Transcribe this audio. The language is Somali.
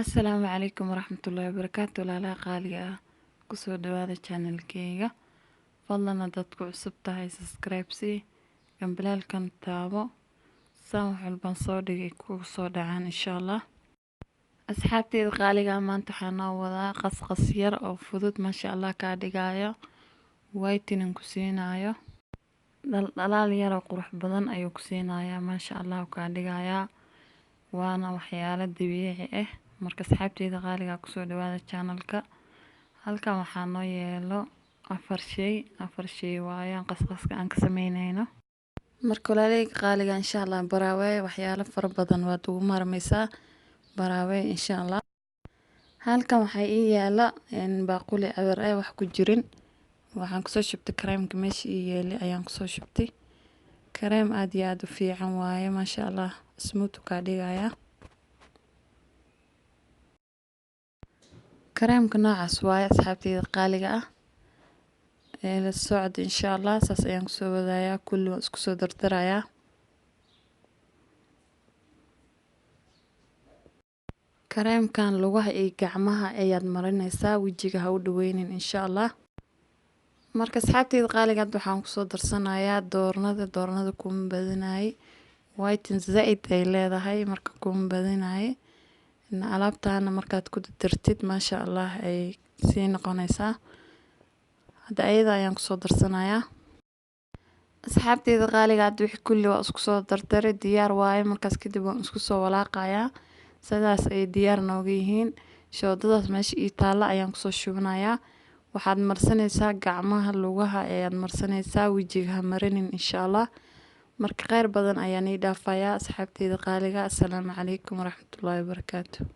Asalaamu calaykum waraxmatullaahi wabarakaatu. Walaalaha qaaliga ah, kusoo dhawaada channelkeyga. Fadlan haddaad ku cusub tahay, subscribe sii, gambalaalkan taabo, saan wax walbaan soo dhigay kugu soo dhacaan, insha Allah. Asxaabteyda qaaliga ah, maanta waxaa noo wadaa qasqas yar oo fudud, maasha Allah, kaa dhigayo whitening ku siinayo, dhaldhalaal yar oo qurux badan ayuu ku siinayaa, maasha Allah kaa dhigayaa, waana waxyaalo dabiici ah. Marka asxaabteyda qaaliga, kusoo dhawaada channelka. Halkan waxaa noo yeelo afar shay, afar shay waayaan qasqaska aan ka sameyneyno. Marka walaaleyga qaaliga, insha Allah baraawe, waxyaalo fara badan waad ugu maarmeysaa, baraawe insha Allah. Halkan waxaa ii yaala baaquli eber eh, wax ku jirin. Waxaan kusoo shubtay kareemka meesha ii yeelay ayaan kusoo shubtay. Kareem aad iyo aad u fiican waaye, maasha Allah, smooth kaa dhigayaa. Kareemka noocaas waaye, asxaabteyda qaaliga ah, la socda insha Allah. Saas ayaan kusoo wadayaa, kulli waan isku soo dardarayaa. Kareemkan lugaha iyo gacmaha ayaad marinaysaa, wejiga ha u dhaweynin, insha Allah. Marka asxaabteyda qaaliga, hadda waxaan kusoo darsanayaa doornada. Doornada kuma badinaye, whitening zaid ay leedahay, marka kuma badinaye. Alaabtaana markaad ku dardartid, maasha Allah ay sii noqonaysaa. Hadda ayada ayaan kusoo darsanayaa, asxaabteyda qaaliga. Hadda wixii kulli waa isku soo dardaray, diyaar waaye. Markaas kadib waan isku soo walaaqayaa, sidaas ay diyaar nooga yihiin. Shoodadaas meesha ii taalla ayaan kusoo shubanayaa. Waxaad marsanaysaa gacmaha, lugaha ayaad marsanaysaa, wejiga ha marinin, insha Allah. Marka kheyr badan ayaan ii dhaafayaa, asxaabteyda qaaliga. Asalaamu calaykum waraxmatullaahi wabarakaatu.